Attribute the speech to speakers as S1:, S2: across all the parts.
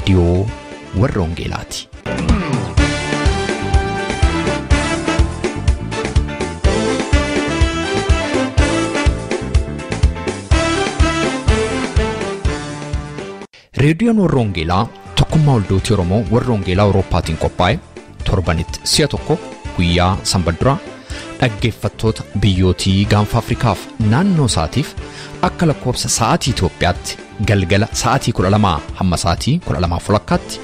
S1: Reediyoo warra Wangeelaati. Reediyoon warra Wangeelaa tokkummaa waldootii Oromoo warra Wangeelaa Awurooppaatiin qophaa'e torbanitti si'a tokko guyyaa sanbata duraa dhaggeeffattoota biyyootii gaanfa Afrikaaf naannoo isaatiif akka lakkoofsa sa'aatii Itoophiyaatti galgala sa'aatii 12 hamma sa'aatii 12:30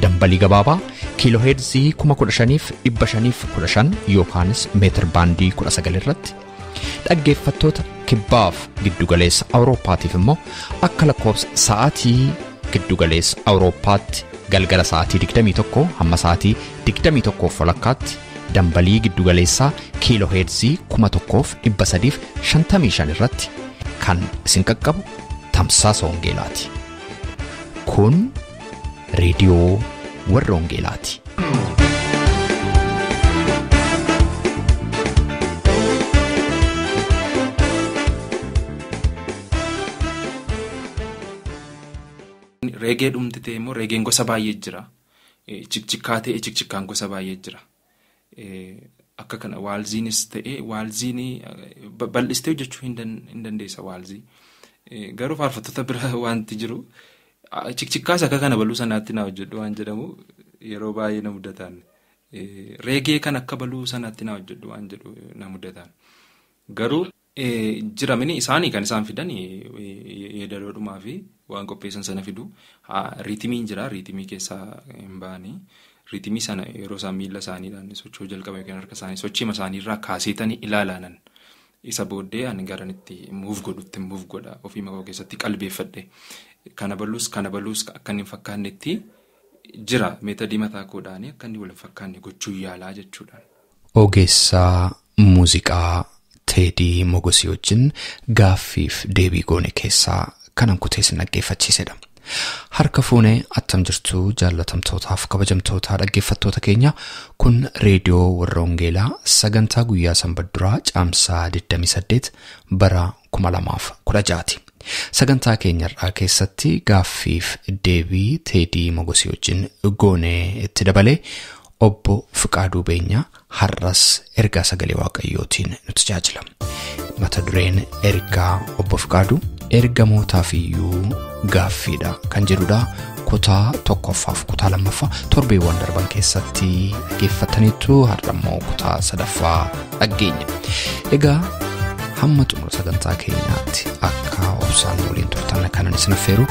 S1: dambalii gabaabaa kiilooheerzii 15,515 yookaanis meetir baandii 19 irratti dhaggeeffattoota kibbaaf giddugaleessa Awurooppaatiif immoo akka lakkoofsa sa'aatii giddugaleessa Awurooppaatti galgala sa'aatii 21 hamma sa'aatii 21:30 dambalii giddugaleessaa kiilooheerzii 1355 irratti kan isin qaqqabu tamsaasa Wangeelaati. Kun reediyoo warra Wangeelaati.
S2: Reegee dhumti ta'e immoo reegeen gosa baay'ee jira. Cikcikkaa ta'e cikcikkaan gosa baay'ee jira. Akka kana waalziinis ta'e waalziin bal'istee hojjechuu hin dandeessa waalzii. Garuu faarfattoota bira wanti jiru cikcikkaas akka kana baluu sanaatti naa hojjedhu waan jedhamu yeroo baay'ee na mudataan. Reegee kan akka baluu sanaatti naa hojjedhu waan jedhu na mudataan. Garuu jiramini isaanii kan isaan fidan yeedaloodhumaa fi waan qopheessan sana fidu. Riitimiin jira riitimii keessaa hin ba'anii. Riitimii sana yeroo isaan miila isaaniidhaan socho'uu jalqaban yookiin harka isaanii sochiima isaaniirraa kaaseetanii ilaalaanan isa booddee ani garanitti muuf godhutti muuf godha ofii maqaa keessatti qalbeeffadhe kana baluus akka inni hin fakkaannetti jira meetadii mataa koodhaanii akka inni wal hin fakkaanne gochuu yaalaa jechuudha.
S1: Ogeessaa muuziqaa Teedii Mogosii wajjin gaaffiif deebii goone keessaa kanan kuteessin dhaggeeffachiisedha. Harka fuunee attam jirtu jaallatamtootaaf kabajamtoota dhaggeeffattoota keenya kun reediyoo warra Wangeelaa sagantaa guyyaa sanbata duraa caamsaa 28 bara 2016ti. Sagantaa keenyarraa keessatti gaaffiif deebii Teedii Mogosii wajjin goonee itti dabalee obbo Fiqaaduu Beenyaa har'as ergaa sagalee Waaqayyootiin nu tajaajila. Mata dureen ergaa obbo Fiqaaduu ergamootaaf iyyuu gaaffiidha kan jedhudha. Kutaa tokkoffaaf kutaa lammaffaa torbeewwan darban keessatti dhaggeeffataniitu har'a immoo kutaa sadaffaa dhaggeenya. Egaa hamma xumura sagantaa keenyaatti akka obsaan waliin turtan kanan isin affeeru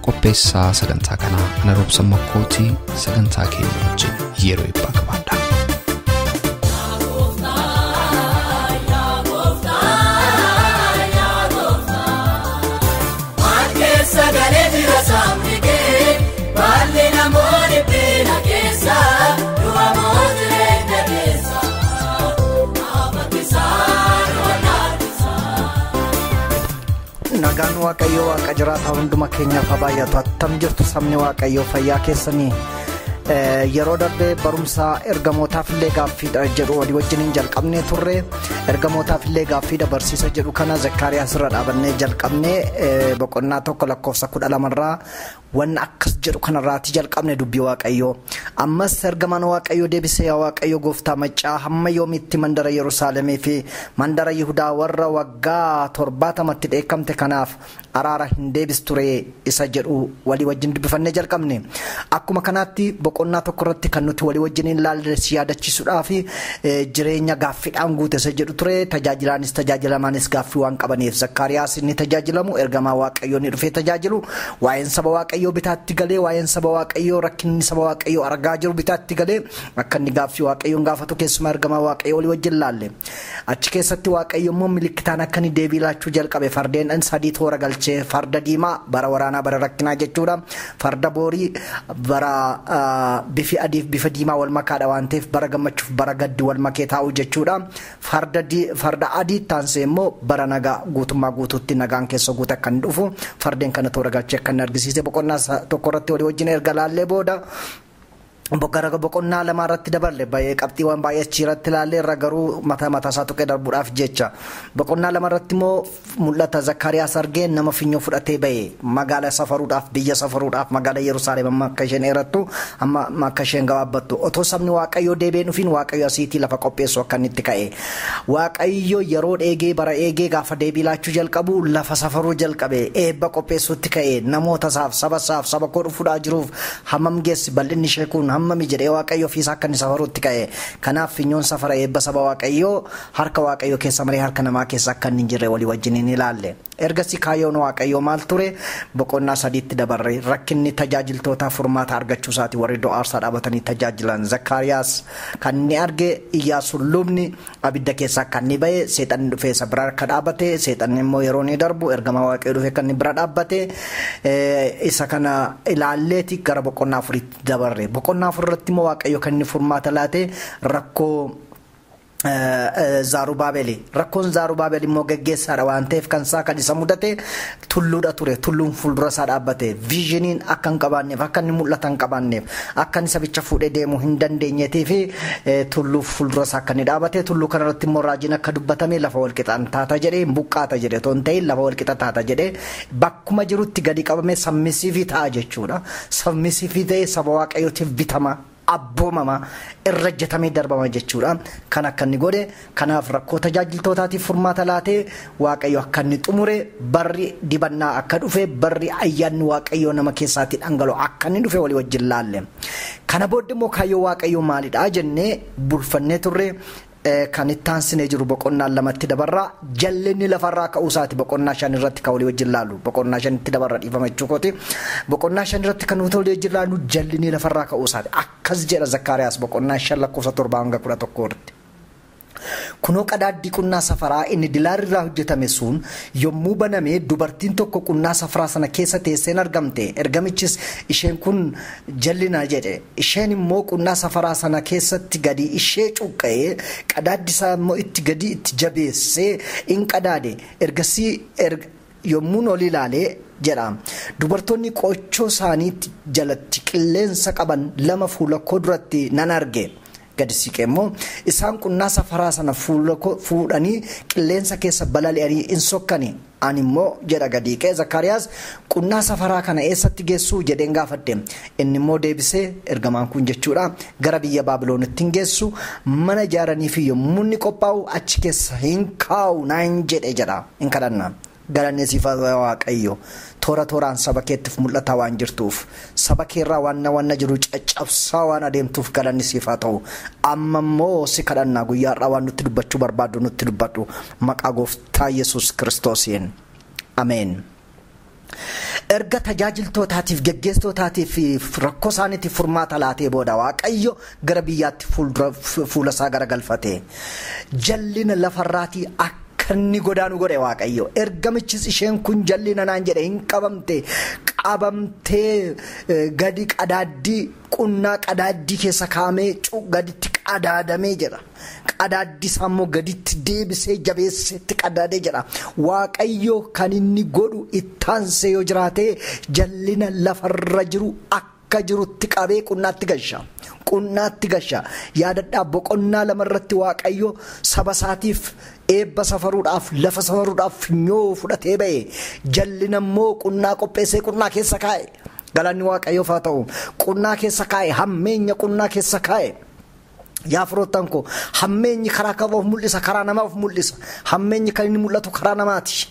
S1: qopheessaa sagantaa kanaa ana Roobsan Makkootii sagantaa keenya wajjin yeroo eebbaa qabaadha.
S3: Nagaan Waaqayyoo Waaqa jiraataa hunduma keenyaaf haa baay'atu. Attam jirtu sabni Waaqayyoo fayyaa keessanii. Yeroo darbee barumsa ergamootaaf illee gaaffiidha jedhu walii wajjiniin jalqabnee turre. Ergamootaaf illee gaaffiidha barsiisa jedhu kana Zakkaariyaas irra dhaabannee jalqabnee boqonnaa 1 lakkoofsa 12 irraa wanna akkas jedhu kanarraati jalqabne dubbii Waaqayyoo. Ammas ergamaan Waaqayyoo deebisee yaa Waaqayyoo gooftaa maccaa hamma yoomiitti mandara Yerusaalemii fi mandara Yihudaa warra waggaa 70tti dheekkamte kanaaf araara hin deebisture isa jedhu walii wajjin dubbifannee jalqabne. Akkuma kanaatti boqonnaa tokko irratti kan nuti walii wajjin ilaalle si yaadachiisuudhaaf jireenya gaaffiidhaan guute isa jedhu ture. Tajaajilaanis tajaajilamaanis gaaffii waan qabaniif Zakkaariyaas inni tajaajilamu ergamaa Waaqayyoo ni dhufee tajaajilu waa'een saba Waaqayyoo bitaatti galee waa'een saba Waaqayyoo rakkinni saba Waaqayyoo argaa jiru bitaatti galee akka inni gaaffii Waaqayyoon gaafatu keessumaa ergamaa Waaqayyoo walii wajjin laalle. Achi keessatti Waaqayyo immoo milikkitaan akka inni deebii laachuu jalqabe fardeen sadii toora galchee farda diimaa bara waraanaa bara rakkinaa jechuudha. Farda boorii bara bifi adiif bifa diimaa wal makaadha waan ta'eef bara gammachuuf bara gaddi wal makee taa'u jechuudha. Farda adii taansee immoo bara nagaa guutummaa guutuutti nagaan keessa guute akka inni dhufu fardeen kana toora galchee akka inni argisiise boqonnaa tokko irratti walii wajjin erga laallee booda Gara boqonnaa lama irratti dabarre qabxiiwwan baay'ee achiirratti ilaalle irra garuu mataa mataa isaa tuqee darbuudhaaf jecha. Boqonnaa lama irratti immoo mul'ata Zakkaariyaas argee nama funyoo fudhatee ba'e magaala safaruudhaaf, biyya safaruudhaaf, magaala Yerusaalem amma akka isheen dheerattu, amma akka isheen gabaabbattu, otoo sabni Waaqayyoo deebi'ee dhufiin Waaqayyo asiitii lafa qopheessu akka inni itti ka'e. Waaqayyo yeroo dheegee bara eegee gaafa deebii laachuu jalqabu lafa safaruu jalqabe, eebba qopheessuutti ka'e, namoota isaaf, saba isaaf, saba koo dhufuudhaa jiruuf hammam geessi bal'inni ishee kun hammami jedhee Waaqayyo ofiisaa akka inni safaruutti ka'e. Kanaaf funyoon safara eebba saba Waaqayyoo harka Waaqayyoo keessa malee harka namaa keessa akka inni hin jirre walii wajjin hin ilaalle. Ergasii kaayyoon Waaqayyoo maal ture? Boqonnaa sadiitti dabarre. Rakkinni tajaajiltootaa furmaata argachuu isaati warri iddoo aarsaa dhaabatanii tajaajilan. Zakkaariyaas kan inni arge, Iyyaasuun lubni abidda keessaa kan inni ba'e, seexanni dhufee isa bira akka dhaabate, seexanni immoo yeroo inni darbu ergamaa Waaqayyoo dhufee kan inni bira dhaabbate, isa kana ilaalleeti gara boqonnaa afuriitti dabarre. Boqonnaa afur irratti immoo Waaqayyo kan inni furmaata laate rakkoo Zaarubaabeli. Rakkoon Zaarubaabel immoo geggeessaadha waan ta'eef kan isaa kan isa mudate tulluudha ture. Tulluun fuuldura isaa dhaabbate. Viizhiniin akka hin qabaanneef, akka inni mul'ata hin qabaanneef, akka inni sabicha fuudhee deemuu hin dandeenyeetii fi tulluu fuuldura isaa akka inni dhaabate. Tulluu kanarratti immoo raajiin akka dubbatame lafa walqixaan taata jedhee, buqqaata jedhee otoo hin ta'in lafa walqixa taata jedhee bakkuma jirutti gadi qabame sammisiifii ta'a jechuudha. Sammisiifii ta'ee saba Waaqayyootiif bitama, abboomama, irra ejjetamee darbama jechuudha. Kan akka inni godhe, kanaaf rakkoo tajaajiltootaatiif furmaata laatee Waaqayyo akka inni xumure, barri dibannaa akka dhufe, barri ayyaanni Waaqayyoo nama keessaatti dhangala'u akka inni dhufe walii wajjin laalle. Kana booddee immoo kaayyoo Waaqayyoo maalidha jennee bulfannee turre. Kan itti aansinee jiru boqonnaa lamatti dabarraa jallinni lafarraa ka'uu isaati boqonnaa shan irratti kan walii wajjin laalu. Boqonnaa shanitti dabarra dhiifama jechuu kooti. Boqonnaa shan irratti kan nuti walii wajjin laalu jallinni lafarraa ka'uu isaati. Akkas jedha Zakkaariyaas boqonnaa 5 lakkoofsa 7 hanga 11tti. Kunoo qadaaddii qunnaa safaraa inni dilaarrirraa hojjetame sun yommuu baname dubartiin tokko qunnaa safaraa sana keessa teesseen argamte. Ergamichis isheen kun jallina jedhe. Isheen immoo qunnaa safaraa sana keessatti gadi ishee cuqqa'ee qadaaddi isaa immoo itti gadi itti jabeessee in qadaade. Ergasii yommuun ol ilaalee jedha. Dubartoonni qoochoo isaanii jalatti qilleensa qaban lama fuula koo duratti nan arge. Gadi siqee immoo isaan qunnaa safaraa sana fuudhanii qilleensa keessa balali'anii in sokkani. Ani immoo jedha gadi qee Zakkaariyaas qunnaa safaraa kana eessatti geessuu jedheen gaafadhe. Inni immoo deebisee ergamaan kun jechuudha gara biyya Baabiloonitti hin geessu, mana ijaaranii fi yommuu inni qophaa'u achi keessa hin kaa'u naan jedhe jedha. Hin kadhanna. Galanni siif haa Waaqayyo. Toora tooraan saba keettiif mul'ataa waan jirtuuf, saba keerraa waan jiru caccabsaa waan adeemtuuf galanni siif haa ta'u. Amma immoo si kadhannaa guyyaa har'aa waan nutti dubbachuu barbaaddu nutti dubbadhu. Maqaa Gooftaa Yesuus Kiristoosiin. Ameen. Erga tajaajiltootaatiif, geggeessitootaatiif rakkoo isaaniitiif furmaata laatee booda Waaqayyo gara biyyaatti fuula isaa garagalfate. Jallina lafarraatii akka inni godaanu godhe Waaqayyo. Ergamichis isheen kun jallina naan jedhe hin qabamte. Qabamtee gadi qadaaddii qunnaa qadaaddii keessa kaa'amee gaditti qadaadamee jedha. Qadaaddi isaa immoo gaditti deebisee jabeesseetti qadaadee jedha. Waaqayyo kan inni godhu ittaansee yoo jiraate jallina lafarra jiru akka jirutti qabee qunnaatti gasha. Qunnaatti gasha. Yaadadhaa boqonnaa lamarratti Waaqayyo saba isaatiif eebba safaruudhaaf, lafa safaruudhaaf funyoo fudhatee ba'e. Jallina immoo qunnaa qopheessee qunnaa keessa kaa'e. Galanni Waaqayyoof haa ta'u. Qunnaa keessa kaa'e, hammeenya qunnaa keessa kaa'e. Yaa firoottan koo, hammeenyi karaa kam of mul'isa? Karaa namaa of mul'isa. Hammeenyi kan inni mul'atu karaa namaati.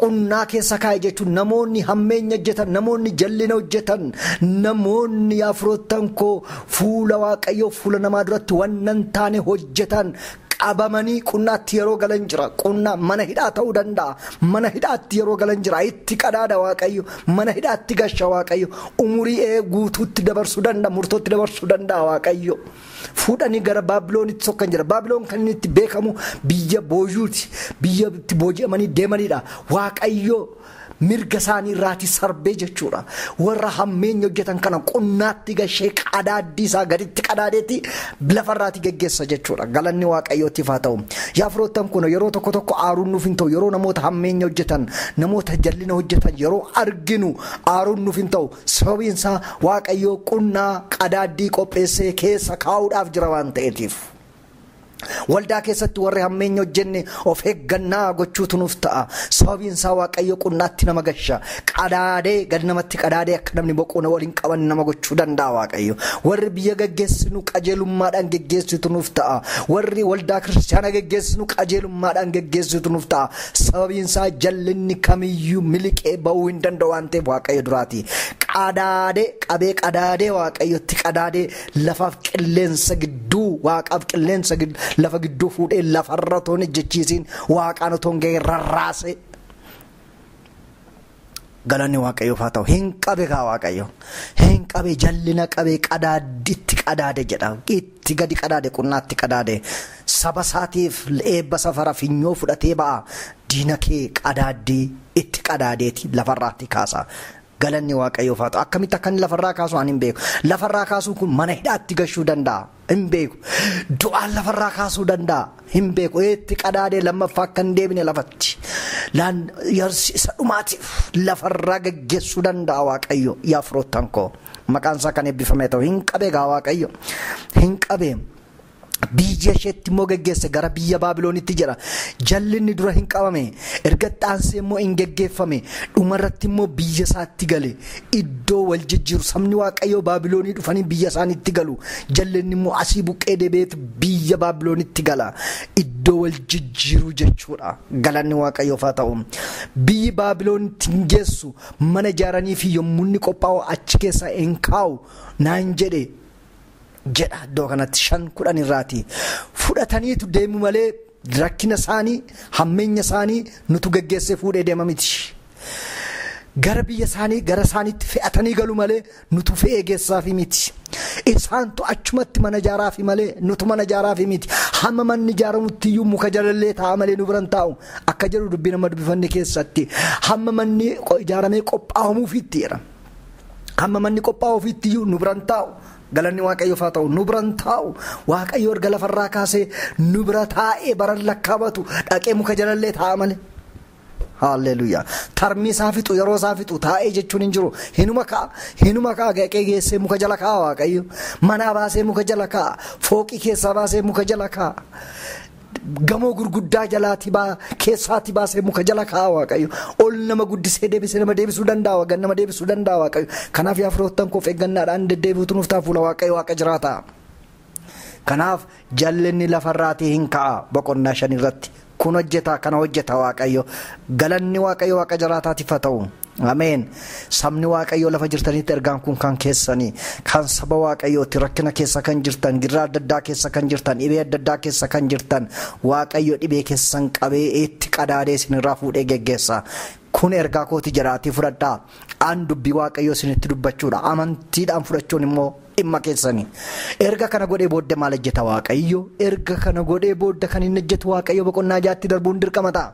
S3: Qunnaa keessa kaa'e jechuun namoonni hammeenya hojjetan, namoonni jallina hojjetan, namoonni yaa firoottan koo fuula Waaqayyoo fuula namaa duratti wannan taane hojjetan qabamanii qunnaatti yeroo galan jira. Qunnaa mana hidhaa ta'uu danda'a. Mana hidhaatti yeroo galan jira. Itti qadaada Waaqayyo. Mana hidhaatti gasha Waaqayyo. Umurii guutuutti dabarsuu danda'a. Murtootti dabarsuu danda'a Waaqayyo. Fuudhanii gara Baabiloonitti sokkan jira. Baabiloon kan inni itti beekamu biyya boojuuti. Biyya itti booji'amanii deemanidha. Waaqayyo Mirga isaanii irraatii sarbee jechuudha. Warra hammeenya hojjetan kana qunnaatti gashee qadaaddii isaa gaditti qadaadeetti lafarraatii geggeessa jechuudha. Galanni Waaqayyootiif haa ta'u. Yaa firoottan kun yeroo tokko tokko aaruun nuuf hin ta'u. Yeroo namoota hammeenya hojjetan, namoota jallina hojjetan yeroo arginu aaruun nuuf hin ta'u. Sababiin isaa Waaqayyoo qunnaa qadaaddii qopheessee keessa kaa'uudhaaf jira waan ta'eetiif. Waldaa keessatti warri hammeenya hojjenne of eeggannaa gochuutu nuuf ta'a. Sababiin isaa Waaqayyo qunnaatti nama gasha. Qadaadee gad namatti qadaadee akka namni boqonna waliin qaban nama gochuu danda'a Waaqayyo. Warri biyya geggeessinu qajeelummaadhaan geggeessitu nuuf ta'a. Warri waldaa kiristaanaa geggeessinu qajeelummaadhaan geggeessitu nuuf ta'a. Sababiin isaa jallinni kamiyyuu miliqee ba'uu hin danda'u waan ta'eef Waaqayyo duraati. Qadaadee qabee qadaadee Waaqayyotti qadaadee lafaaf qilleensa gidduu waaqaaf qilleensa gidduu lafa gidduu fuudhee lafarra toon ejjechiisiin waaqaan otoo hin ga'in rarraase. Galanni Waaqayyoof haa ta'u. Hin qabe kaa Waaqayyo. Hin qabe jallina qabee qadaadditti qadaade jedha. Itti gadi qadaade qunnaatti qadaade. Saba isaatiif eebba safara finyoo fudhatee ba'a. Diina kee qadaaddii itti qadaadeeti lafarraatti kaasa. Galanni Waaqayyoof haa ta'u. Akkamitti akka inni lafarraa kaasu ani hin beeku. Lafarraa kaasuun kun mana hidhaatti gashuu danda'a. Hin beeku. Du'aan lafarraa kaasuu danda'a. Hin beeku. Itti qadaadee lammaffaa akka hin deebine lafatti. Isa dhumaatiif lafarraa geggeessuu danda'a Waaqayyo. Yaa firoottan koo. Maqaan isaa kan eebbifame ta'u. Hin qabe gaa Waaqayyo. Hin qabe. Biyya isheetti immoo geggeesse gara biyya Baabiloonitti jedha. Jallinni dura hin qabame. Erga xaansee immoo hin geggeeffame. Dhumarratti immoo biyya isaatti gale. Iddoo wal jijjiiru sabni Waaqayyoo Baabiloonii dhufanii biyya isaaniitti galu. Jallinni immoo asii buqqee deebi'eetu biyya Baabiloonitti gala. Iddoo wal jijjiiru jechuudha. Galanni Waaqayyoof haa ta'u. Biyyi Baabiloonitti hin geessu mana ijaaranii fi yommuu inni qophaa'u achi keessaa hin kaa'u naan jedhe. Jedha iddoo kanatti 5:10 irraati. Fudhataniitu deemu malee rakkina isaanii hammeenya isaanii nutu geggeessee fuudhee deema miti. Gara biyya isaanii gara isaaniitti fe'atanii galu malee nutu fe'ee geessaafi miti. Isaantu achumatti mana ijaaraafi malee nutu mana ijaaraafi miti. Hamma manni ijaaramutti iyyuu muka jalallee taa'a malee nu biran taa'u. Akka jedhu dubbii nama dubbifanne keessatti. Hamma manni ijaaramee qophaa'amuufiitti jedha. Hamma manni qophaa'uufiitti iyyuu nu biran taa'u. Galanni Waaqayyoof haa ta'u. Nu biran taa'u. Waaqayyo erga lafarraa kaasee nu bira taa'ee baran lakkaabatu dhaqee muka jalallee taa'a malee. Haalleluuyaa. Tarmii isaa fixu yeroo isaa fixu taa'ee jechuun hin jiru. Hinuma ka'a. Hinuma ka'a gaqee geessee muka jala kaa'a Waaqayyo. Manaa baasee muka jala kaa'a. Fooqii keessaa baasee muka jala kaa'a. Gamoo gurguddaa jalaati keessaati baasee muka jala kaa'a Waaqayyo. Ol nama guddisee deebisee nama deebisuu danda'a Waaqayyo. Nama deebisuu danda'a Waaqayyo. Kanaaf yaa firoottan koo of eeggannaadhaan deddeebi'uutu nuuf ta'a fuula Waaqayyo Waaqa jiraata. Kanaaf jallinni lafarraatii hin ka'a boqonnaa 5 irratti. Kun hojjeta kana hojjeta Waaqayyo. Galanni Waaqayyo Waaqa jiraataatiif haa ta'u. Ameen. Sabni Waaqayyoo lafa jirtanitti ergaan kun kan keessanii, kan saba Waaqayyooti rakkina keessa kan jirtan, gidiraa adda addaa keessa kan jirtan, dhibee adda addaa keessa kan jirtan, Waaqayyo dhibee keessan qabee itti qadaadee isinirraa fuudhee geggeessa. Kun ergaa kooti jedhaatii fudhadhaa. An dubbii Waaqayyoo isinitti dubbachuudha. Amantiidhaan fudhachuun immoo dhimma keessanii. Erga kana godhee booddee maal hojjeta Waaqayyo? Erga kana godhee booddee kan inni hojjetu Waaqayyo boqonnaa 6tti darbuun dirqama ta'a.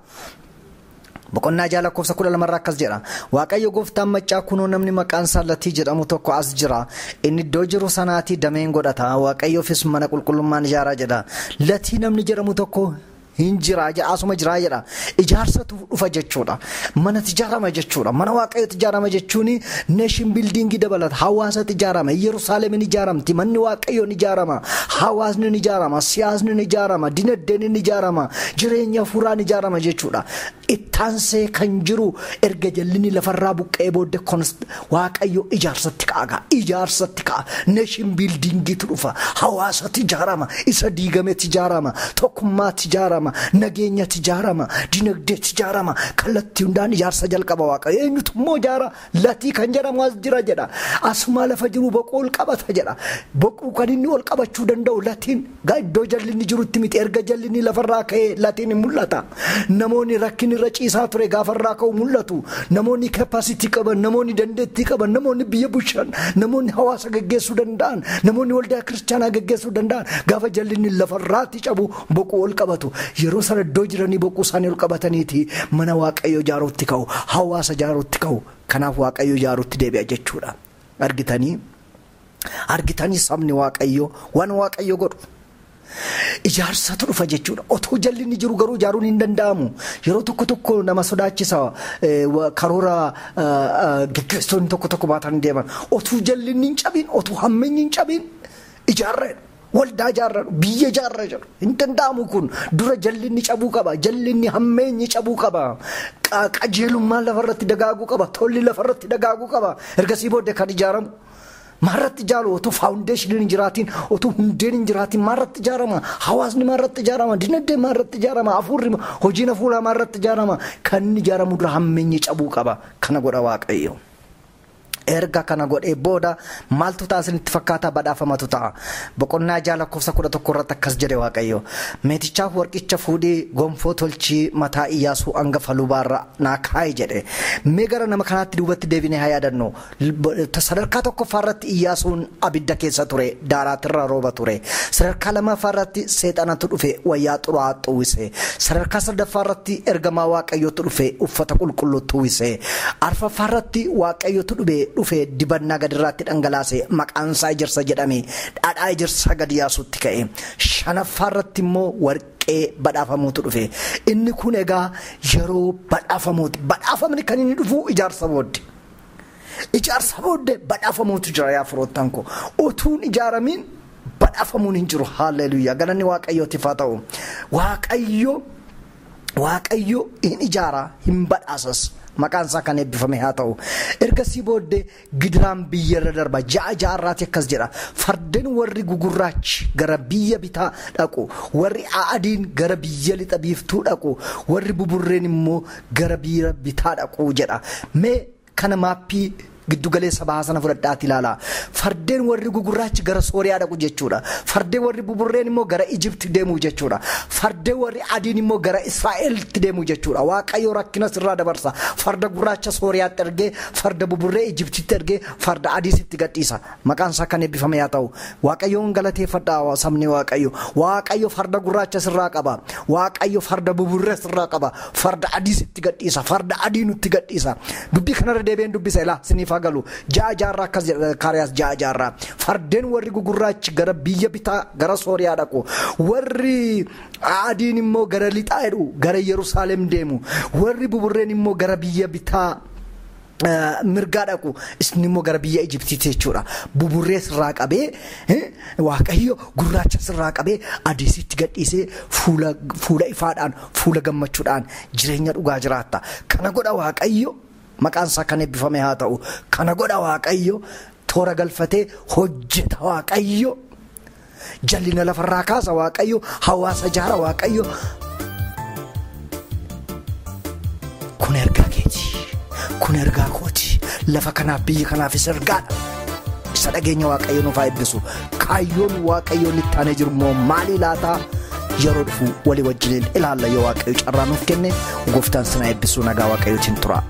S3: Boqonnaa 6 lakkoofsa 12 irraa akkas jedha. Waaqayyo gooftaan maccaa kunoo namni maqaan isaa Latii jedhamu tokko as jira. Inni iddoo jiru sanaatii dameen godhata. Waaqayyoofis mana qulqullummaan ijaaraa jedha. Latii namni jedhamu tokko hin jira jedha, asuma jira jedha. Ijaarsatu dhufa jechuudha. Manatti ijaarama jechuudha. Mana Waaqayyootti ijaarama jechuun nation building dabalata. Hawaasatti ijaarama. Yerusaalemiin ijaaramti. Manni Waaqayyoon ijaarama. Hawaasni ni ijaarama. Siyaasni ni ijaarama. Dinagdeen ni ijaarama. Jireenya hafuuraan ijaarama jechuudha. Ittaansee kan jiru erga jallinni lafarraa buqqee booddee Waaqayyo ijaarsatti ka'a. Ijaarsatti ka'a. Nation buildingitu dhufa. Hawaasatti ijaarama. Isa diigametti ijaarama. Tokkummaatti ijaarama. Nageenyatti ijaarama. Dinagdeetti ijaarama. Kallattii hundaan ijaarsa jalqaba Waaqayyo. Eenyutu immoo ijaara? Latii kan jedhamu as jira jedha. Asuma lafa jiru boquu ol qabata jedha. Boquu kan inni ol qabachuu danda'u latiin iddoo jallinni jirutti miti. Erga jallinni lafarraa ka'ee latiin hin mul'ata. Namoonni rakkinni irra ciisaa ture gaafa irraa ka'u mul'atu. Namoonni kapasitii qaban, namoonni dandeettii qaban, namoonni biyya bulchan, namoonni hawaasa geggeessuu danda'an, namoonni waldaa kiristaanaa geggeessuu danda'an gaafa jallinni lafarraatti cabu boquu ol qabatu. Yeroo sana iddoo jiranii boquu isaanii ol qabataniiti mana Waaqayyo ijaaruutti ka'u, hawaasa ijaaruutti ka'u. Kanaaf Waaqayyo ijaaruutti deebi'a jechuudha. Argitanii sabni Waaqayyo waan Waaqayyo godhu. Ijaarsatu dhufa jechuudha. Otoo jallinni jiru garuu ijaaruun hin danda'amu. Yeroo tokko tokko nama sodaachisa karoora geggeessitoonni tokko tokko baatanii deeman. Otuu jallinni hin cabin, otuu hammeenyi hin cabin ijaarra. Waldaa ijaarra, biyya ijaarra jedhu. Hin danda'amu kun. Dura jallinni cabuu qaba. Jallinni hammeenyi cabuu qaba. Qajeelummaan lafarratti dagaaguu qaba. Tolli lafarratti dagaaguu qaba. Ergasii booddee kan ijaaramu. Maarratti ijaaru otoo faawundeeshiniin hin jiraatiin, otoo hundeen hin jiraatiin maarratti ijaarama? Hawaasni maarratti ijaarama? Dinagdeen maarratti ijaarama? Hafuurri hojiin hafuuraa maarratti ijaarama? Kan inni ijaaramu dura hammeenyi cabuu qaba. Kana godha Waaqayyo. Erga kana godhee booda maaltu ta'a isinitti fakkaata? Badhaafamatu ta'a. Boqonnaa 6 lakkoofsa 11 irratti akkas jedhe Waaqayyo. Meetichaaf warqicha fuudhii gonfoo tolchii mataa Iyyaasuu hangafa lubaarra naa kaa'i jedhe. Mee gara nama kanaatti duubatti deebinee haa yaadannu. Sadarkaa tokkoffaa irratti Iyyaasuun abidda keessa ture, daaraatirra rooba ture. Sadarkaa lammaffaa irratti seexanatu dhufe, wayyaa xuraa'aa uwwise. Sadarkaa sadaffaa irratti ergamaa Waaqayyootu dhufe, uffata qulqulluutti uwwise. Arfaffaa irratti Waaqayyootu dhufe dibannaa gadirraatti dhangalaase, maqaan isaa ejersa jedhame, dhadhaa ejersaa gadi yaasutti ka'e. Shanaffaa irratti immoo warqee badhaafamuutu dhufe. Inni kun egaa yeroo badhaafamuuti. Badhaafamni kan inni dhufu ijaarsa booddee. Ijaarsa booddee badhaafamuutu jira yaa firoottan koo. Otuun ijaaramiin badhaafamuun hin jiru. Haalleluuyaa. Galanni Waaqayyootiif haa ta'u. Waaqayyo hin ijaara, hin badhaasas. Maqaan isaa kan eebbifame haa ta'u. Ergasii booddee gidiraan biyyarra darba. 6 6 akkas jedha. Fardeen warri gugurraachi gara biyya bitaa dhaqu, warri adiin gara biyya lixa biiftuu dhaqu, warri buburreen immoo gara biyya bitaa dhaqu jedha. Mee kana maappii giddugaleessa bahaa sana fudhadhaati ilaalaa. Fardeen warri gugurraachi gara Sooriyaa dhaqu jechuudha. Fardeen warri buburreen immoo gara Ijipti deemu jechuudha. Fardeen warri adiin immoo gara Israa'elitti deemu jechuudha. Waaqayyo rakkina sirraa dabarsa. Farda gurraacha Sooriyaatti ergee, farda buburree Ijiptitti ergee, farda adiisitti gadhiisa. Maqaan isaa kan eebbifame haa ta'u. Waaqayyoon galateeffadhaa sabni Waaqayyo. Waaqayyo farda gurraacha sirraa qaba. Waaqayyo farda buburree sirraa qaba. Farda adiisitti gadhiisa. Farda adii nutti gadhiisa. Dubbii kanarra deebi'een dubbisa ilaa siniif galu. 6 6 akkas jedha Zakkaariyaas 6 6. Fardeen warri gugurraachi gara biyya bitaa gara Sooriyaa dhaqu, warri adiin immoo gara lixaa jedhu gara Yerusaalem deemu, warri buburreen immoo gara biyya bitaa mirgaa dhaqu, isin immoo gara biyya Ijiptiiti jechuudha. Buburree sirraa qabee Waaqayyo gurraacha sirraa qabee adiisitti gadhiisee fuula ifaadhaan fuula gammachuudhaan jireenya dhugaa jiraatta. Kana godha Waaqayyo. Maqaan isaa kan eebbifame haa ta'u. Kana godha Waaqayyo. Toora galfatee hojjeta Waaqayyo. Jallina lafarraa kaasa Waaqayyo. Hawaasa ijaara Waaqayyo. Kun ergaa keeti. Kun ergaa kooti. Lafa kanaaf biyya kanaafis ergaadha. Isa dhageenya Waaqayyo nuuf haa eebbisu. Kaayyoon Waaqayyoon itti aanee jiru immoo maali laata? Yeroo dhufu walii wajjiniin ilaalla yoo Waaqayyo carraa nuuf kenne. Gooftaan sinaa eebbisu. Nagaa Waaqayyootiin tura.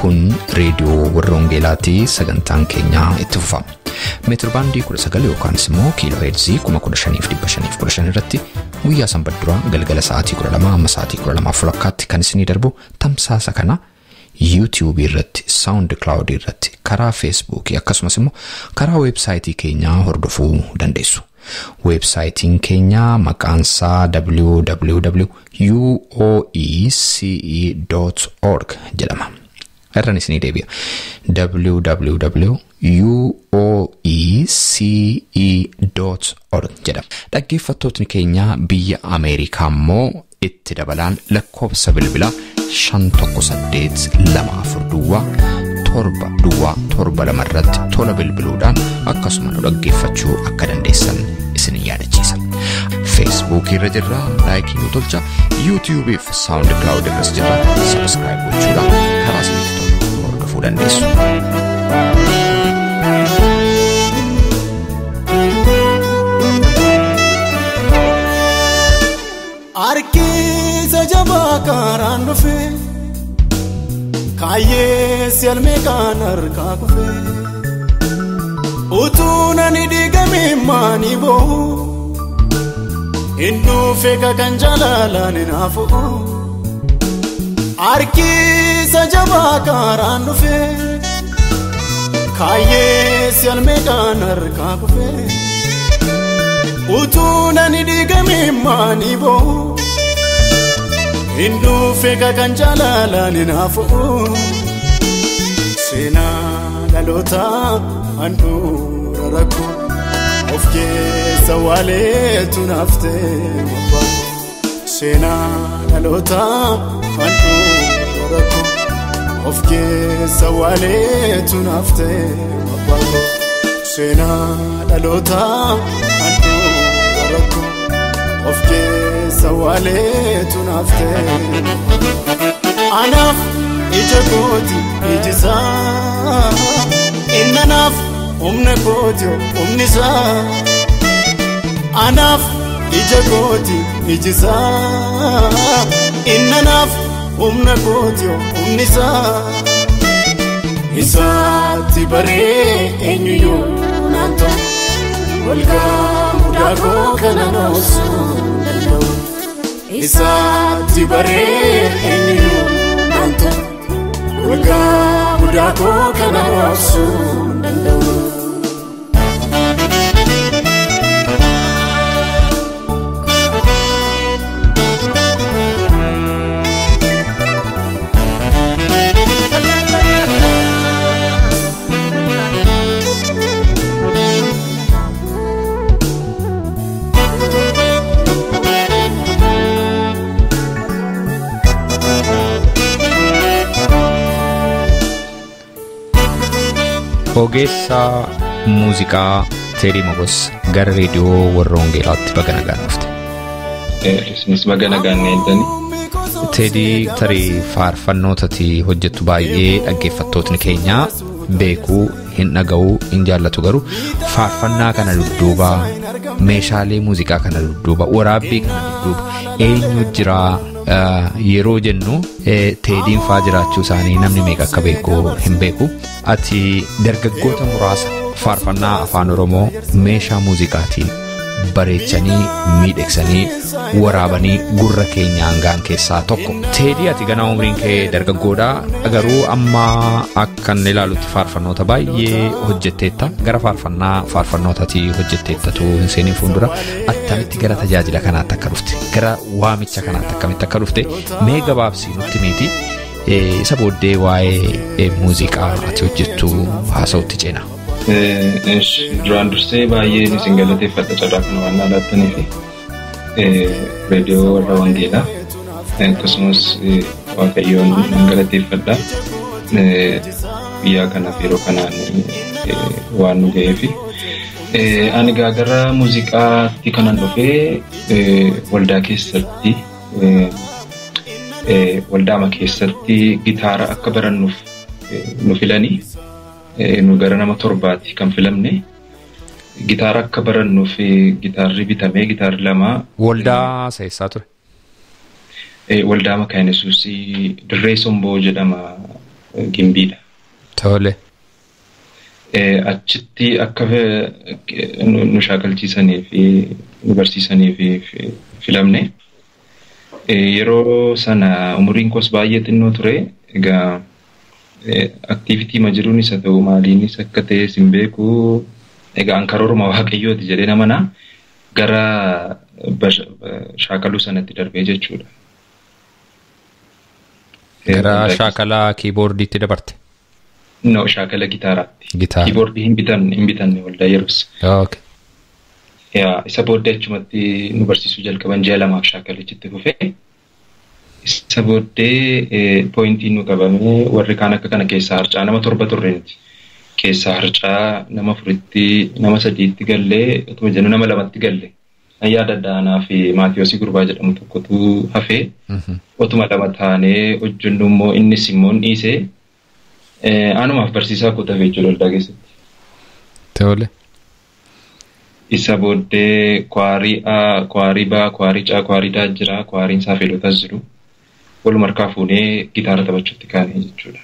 S1: Kun reediyoo warra Wangeelaatii sagantaan keenyaa itti fufa. Meetir baandii 19 yookaan immoo kiiloo heerzii 15,515 irratti guyyaa sanbata duraa galgala sa'aatii 12 amma sa'aatii 12:30 kan isinii darbu tamsaasa kana YouTube irratti, SoundCloud irratti, karaa Facebook akkasumas immoo karaa weebsaayitii keenyaa hordofuu dandeessu. Weebsaayitiin keenya maqaan isaa www.uoece.org jedhama. Irraan isinii deebi'a. www.uoece.org jedhama. Dhaggeeffattootni keenya biyya Ameerikaa immoo Itti dabalaan lakkoofsa bilbilaa 518 24 duwwaa 7 duwwaa 7 2 irratti tola bilbiluudhaan akkasuma nu dhaggeeffachuu akka dandeessan isin yaadachiisa. Facebook irra jirra, laayikii nu tolcha, YouTube fi SoundCloud irras jirra, subscribe gochuudhaan karaa isinitti tolu hordofuu dandeessu.
S4: Harkiisa jabaa karaan dhufe kaayyeessi almee kan harkaa kufe utuu nani diigame maanii boo'u hin dhufe kan jaalalaan naafu. Harkiisa jabaa karaan dhufe kaayyeessi almee kan harkaa kufe utuu nani diigame maanii boo'u hin dhufe kan jaalalaan naafu. Seenaa dhalootaa handhuura rakkoo of keessa waaleetu naaftee wabbaa. Seenaa dhalootaa handhuura rakkoo of keessa waaleetu naaftee wabbaa. Seenaa dhalootaa handhuura rakkoo of keessa waaleetu naaftee. Anaaf ija kooti iji isaa innanaaf humna kooti humni isaa. Anaaf ija kooti iji isaa innanaaf humna kooti humni isaa. Isaatti baree eenyuyyuu naan ta'u walgaa mudaa koo kana noosuu danda'u. Isaatti baree eenyuyyuu naan ta'u walgaa mudaa koo kana noosuu danda'u.
S1: Ogeessa muuziqaa Teedii Mogos gara reediyoo warra Wangeelaatti baga nagaan dhufte.
S2: Isinis baga nagaan eegdani.
S1: Teedii tarii faarfannoota ati hojjettu baay'ee dhaggeeffattootni keenya beekuu hin dhaga'uu hin jaallatu garuu faarfannaa kana dudduuba meeshaalee muuziqaa kana dudduuba waraabbii kana dudduuba eenyu jira yeroo jennu Teediin faa jiraachuu isaanii namni meeqa akka beeku hin beeku. Ati dargaggoota muraasa faarfannaa afaan Oromoo meeshaa muuziqaatiin bareechanii miidhagsanii waraabanii gurra keenyaan ga'an keessaa tokko. Teedii ati ganaa umriin kee dargaggoodha garuu amma akkan ilaalutti faarfannoota baay'ee hojjetteetta. Gara faarfannaa faarfannootaatii hojjetteettatu hin seeniin fuuldura attamitti gara tajaajila kanaatti akka dhufte gara waamicha kanaatti akkamitti akka dhufte mee gabaabsii nutti miti isa booddee waa'ee muuziqaa ati hojjettu haasa'utti ceena.
S2: Duraan dursee baay'ee isin galateeffadha carraa kana waan laattanii fi reediyoo warra Wangeelaa akkasumas Waaqayyoon nan galateeffadha. Guyyaa kanaaf yeroo kanaan waan nu ga'eefi. Ani gara muuziqaatti kanan dhufee waldaa keessatti waldaama keessatti gitaara akka barannuuf nu filanii. Nu gara nama torbaatti kan filamne gitaara akka barannuuf gitaarri bitamee gitaarri lama.
S1: Waldaa eessaa ture?
S2: Waldaa Makaana Yesuusii Dirree Somboo jedhama Gimbiidha.
S1: Tole.
S2: Achitti akka nu shaakalchiisanii fi nu barsiisanii fi filamne. Yeroo sana umuriin koos baay'ee xinnoo ture. Egaa aktiivitii ma jiruunis haa ta'u maaliinis akka ta'e sin beeku. Egaa an karooruma Waaqayyooti jedhee nama na gara shaakaluu sanatti darbee jechuudha.
S1: Gara shaakala kiiboordiitti dabarte?
S2: No, shaakala gitaaraatti. Kiiboordii hin bitanne waldaa yeroos.
S1: Okay.
S2: Yaa isa booddee achumatti nu barsiisuu jalqaban ji'a lamaaf shaakalichitti fufee. Isa booddee pooyintiin nu qabamee warri kaan akka kana keessaa harcaa nama 7 turre nuti. Keessaa harcaa nama 4tti nama 3tti gallee otuma jennu nama 2tti galle. Yaada Daanaa fi Maatiyoosii Gurbaa jedhamu tokkotu hafee otuma 2 taanee hojjennu immoo innis immoo dhiisee anumaaf barsiisaa koo tafe jechuudha waldaa keessatti.
S1: Tole.
S2: Isa booddee kwaarii A, kwaarii B, kwaarii C, kwaarii D jira, kwaariin saafelotas jiru. Waluma harkaa fuunee gitaara taphachuutti kaane jechuudha.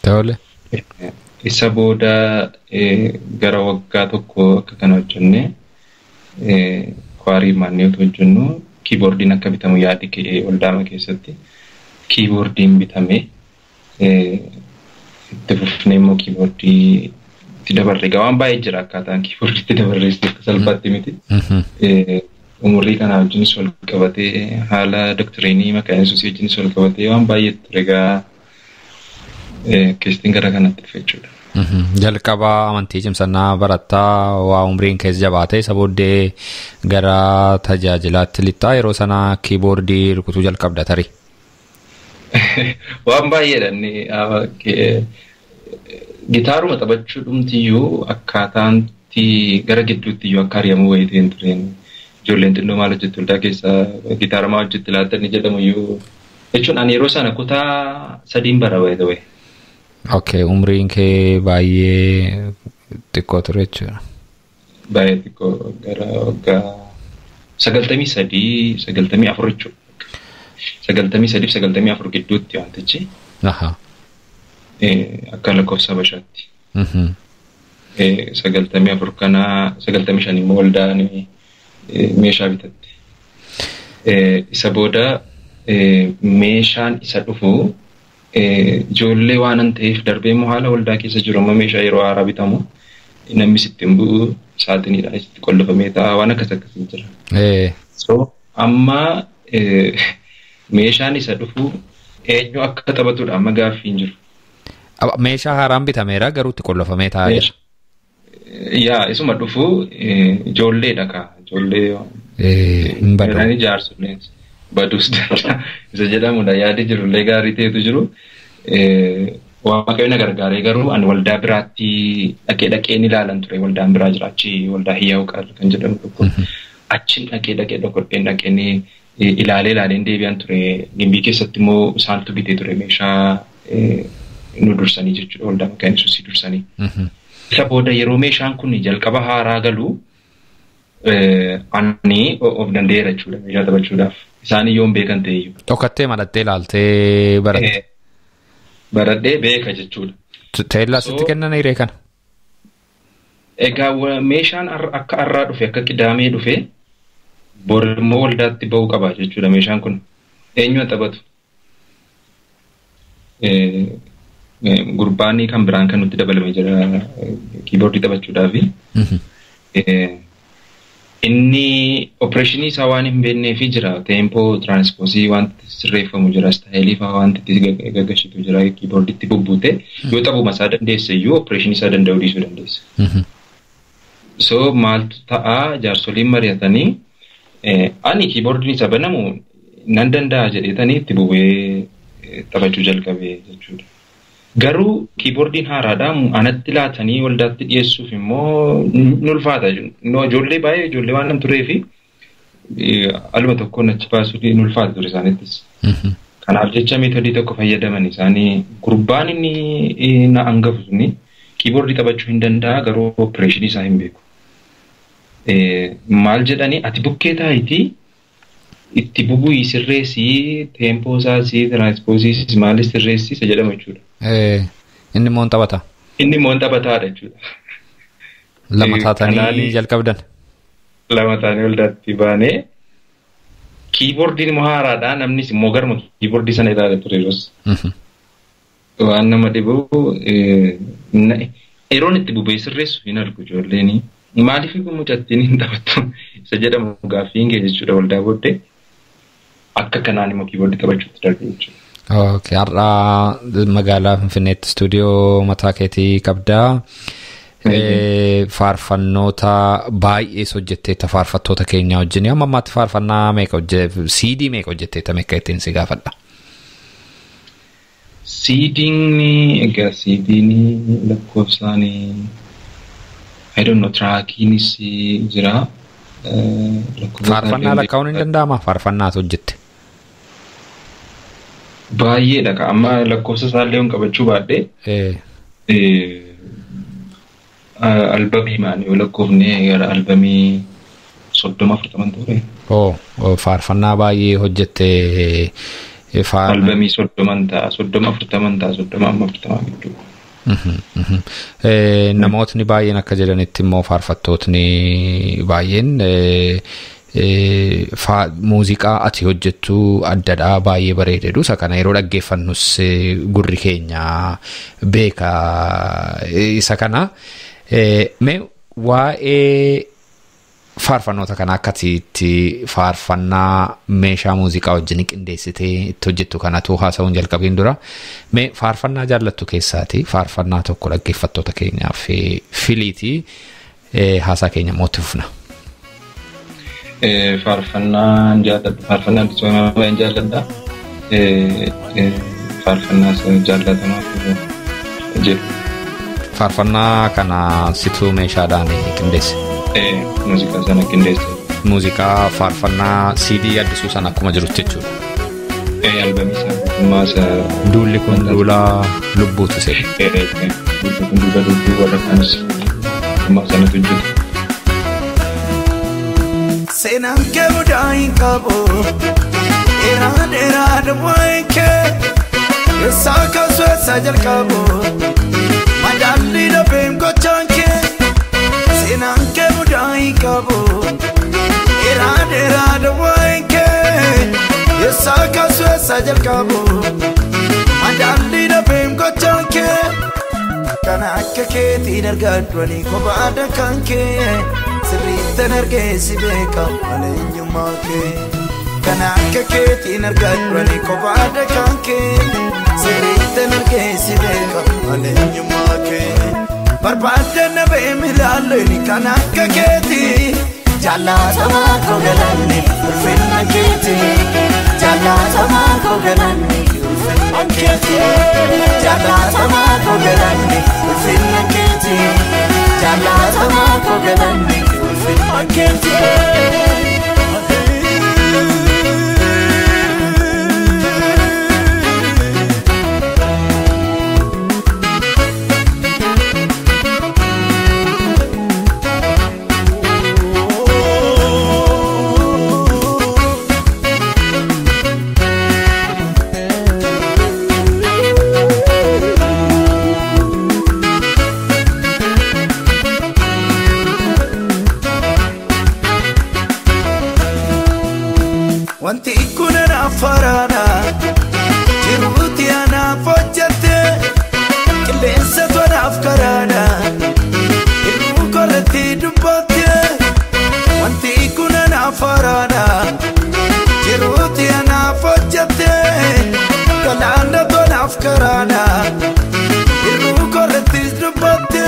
S1: Tole.
S2: Isa booda gara waggaa tokko akka kana hojjennee kwaarii maannee otoo hojjennu kiiboordiin akka bitamu yaadi ka'ee waldaama keessatti kiiboordiin bitamee itti fufnee immoo kiiboordii itti dabarre. Egaa waan baay'ee jira akkaataan kiiboordii itti dabarreessu akka salphaatti miti. Umurii kanaa wajjinis wal qabatee haala doktiriinii maqaa Yesuusii wajjinis wal qabatee waan baay'ee ture egaa keessattiin gara kanatti dhufe jechuudha.
S1: Jalqaba amantii cimsannaa barattaa waa umriin keessa jabaate isa booddee gara tajaajilaatti lixxaa yeroo sana kiiboordii rukutuu jalqabda tarii.
S2: Waan baay'eedha inni gitaaruma taphachuu dhumtiyyuu akkaataanti gara gidduutti iyyuu akka ari'amuu wayii ta'een tureen. Ijoolleen xinnoo maal hojjetti waldaa keessaa gitaara maal hojjetti laata inni jedhamu iyyuu jechuun ani yeroo sana kutaa 3 bara wayii ta'e.
S1: Okay, umriin kee baay'ee xiqqoo ture jechuudha.
S2: Baay'ee xiqqoo gara waggaa 93, 94 jechuudha. 93 fi 94 gidduutti wantichi. Akka lakkoofsa Habashaatti. 94 kana 95 immoo waldaan meeshaa bitatte. Isa booda meeshaan isa dhufu ijoollee waan ta'eef darbee immoo haala waldaa keessa jiru amma meeshaa yeroo haaraa bitamu namni sitti hin bu'u saaxiniidhaan sitti qollofamee ta'a waan akkas akkasii jira. So amma meeshaan isa dhufu eenyu akka taphatudha amma gaaffii hin jiru.
S1: Meeshaa haaraan bitameera garuu itti qollofamee taa'aa jira.
S2: Yaa isuma dhufu ijoolleedha kaa ijoollee
S1: hin badu.
S2: Jaarsolleen baduus danda'a isa jedhamudha yaadi jirullee gaarii ta'etu jiru. Waaqayyo na gargaaree garuu ani waldaa biraatti dhaqee ni ilaalan ture waldaan biraa jira achi waldaa Hiyyaa'u Qaal kan jedhamu tokko achiin dhaqee dhokodheen dhaqeen ilaalee deebi'an ture Gimbii keessatti immoo isaantu bitee ture meeshaa nu dursanii jechuudha waldaa maqaan Yesuusii dursanii. Isa booda yeroo meeshaan kun jalqaba haaraa galu ani of danda'eera jechuudha meeshaa taphachuudhaaf. Isaan iyyuu hin beekan ta'e iyyuu.
S1: Dhokattee madhattee ilaaltee baratte.
S2: Baradhee beeka jechuudha.
S1: Teellaa sitti kennan hiree kana.
S2: Egaa meeshaan akka har'aa dhufe akka qidaamee dhufe bor immoo waldaatti ba'uu qaba jechuudha meeshaan kun. Eenyu taphatu? Gurbaanii kan biraan kan nutti dabalame jira kiiboordii taphachuudhaafi. Inni opereeshinii isaa waan hin beekneefi jira. Teempoo, tiraanspoosii wanti sirreeffamu jira. Istaayilii fa'aa wanti itti gaggashitu jira. Kiiboordiitti bubbuute yoo taphuma isaa dandeesse iyyuu opereeshinii isaa danda'uu dhiisuu dandeessa. So maaltu ta'aa jaarsoliin mari'atanii ani kiiboordiin isa banamu nan danda'a jedheetanii itti bu'ee taphachuu jalqabe jechuudha. Garuu kiiboordiin haaraadha anatti laatanii waldaatti dhiyeessuuf immoo ni ulfaata. Ijoollee baay'ee ijoollee waan nam turee fi aluma tokkoon achi baasuu ni ulfaata ture isaanittis. Kanaaf jecha meetodii tokko fayyadaman isaanii gurbaan inni na hangafu suni kiiboordii taphachuu hin danda'a garuu opereeshinii isaa hin beeku. Maal jedhanii ati bukkee taayitii itti bubu'ii sirreessii teempoo isaasii tiraanspoosiis maalis sirreessii isa jedhamu jechuudha.
S1: Inni immoo hin taphata.
S2: Inni immoo hin taphataadha jechuudha.
S1: Lama taatanii jalqabdan.
S2: Lama taatanii waldaatti baanee kiiboordiin immoo haaraadha namnis immoo garuma kiiboordii sana ilaala ture yeroos. Waan nama dhibu yeroon itti bubee sirreessu hin argu ijoolleen. Maaliif mucattiin hin taphattu isa jedhamu gaaffii hin jechuudha waldaa booddee akka kanaan immoo kiiboordii taphachuutti darbe jechuudha.
S1: Okay, har'a magaalaa Finfinneetti istuudiyoo mataa keetii qabdaa. Faarfannoota baay'ees hojjetteetta faarfattoota keenya wajjin. Amma ammaatti faarfannaa meeqa CD meeqa hojjetteetta meeqa ittiin si gaafadha?
S2: CD'n egaa CD'n lakkoofsaan I don't know trackiinis jira.
S1: Faarfannaa lakkaa'uun hin danda'amaa? Faarfannaatu hojjette.
S2: Baay'eedha amma lakkoofsa isaallee hin qabachuu baadhee. Albamii maani yoo lakkoofne gara albamii 30-40 ture.
S1: Faarfannaa baay'ee hojjette.
S2: Albamii 30 ta'a 30-40 ta'a 30-40 gidduu.
S1: Namootni baay'een akka jedhanitti immoo faarfattootni baay'een muuziqaa ati hojjettu addadhaa baay'ee bareedeedhu. Isa kana yeroo dhaggeeffannus gurri keenya beeka isa kana. Mee waa'ee faarfannoota kana akka itti faarfannaa meeshaa muuziqaa wajjin qindeessitee itti hojjettu kanatu haasa'uun jalqabiin dura. Mee faarfannaa jaallattu keessaati faarfannaa tokko dhaggeeffattoota keenyaaf filiitii haasaa keenya immoo itti fufna.
S2: Faarfannaan jaalladha. Faarfannaa bilisummaa baay'een jaalladha. Faarfannaa jaallatamaa jedhu.
S1: Faarfannaa kana situu meeshaadhaan qindeesse.
S2: Muuziqaa sana qindeesse.
S1: Muuziqaa faarfannaa CD addisuu sana akkuma jirutti jechuudha.
S2: Albamii isaa.
S1: Duulli kun duula lubbuutu se'e.
S2: Duulli kun duula lubbuu warra kaanis guutummaa sanatu hojjetu.
S5: Seenaan kee mudaa hin qabu, dheeraa dheeraa duwwaan kee, eessaa kaasu eessaa jalqabu, madaalli dhabeen gochaan kee. Seenaan kee mudaa hin qabu, dheeraa dheeraa duwwaan kee, eessaa kaasu eessaa jalqabu, madaalli dhabeen gochaan kee. Kana akka keetiin argadhu ani kophaadha kan kee. Sirriittan argeessi beeka malee eenyummaa kee. Kana akka keetiin argadhu ani kophaadha kan kee. Sirriittan argeessi beeka malee eenyummaa kee. Barbaadde na beemi ilaalleen kan akka keetii. Jaallatamaa koo galanni ulfinna keetii. Jaallatamaa koo galanni ulfinna keetii. Jaallatamaa koo galanni ulfinna keetii. Jaallatamaa koo galanni ulfinna keetii. Wanti kun anaaf faraana, jiruuti anaaf hojjette, qilleensatu anaaf karaana, hir'uu korratti dubbatte. Wanti kun anaaf faraana, jiruuti anaaf hojjette, galaanatu anaaf karaana, hir'uu korratti dubbatte.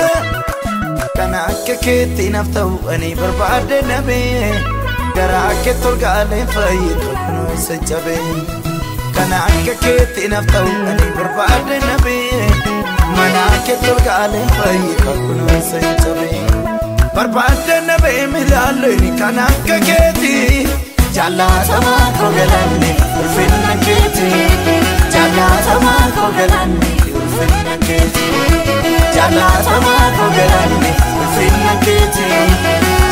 S5: Kana akka keetti naaf ta'u ani barbaade nabee. Garaa kee tolgaalee fayyadu kunoo isa cabee. Kana akka keetti naaf ta'u ani barbaade nabee. Mana kee tolgaalee fayyadu kunoo isa cabee. Barbaade nabee milaalleen kan akka keetti. Jaallatamaa koo galanni ulfinna keetti. Jaallatamaa koo galanni ulfinna keetti. Jaallatamaa koo galanni ulfinna keetti.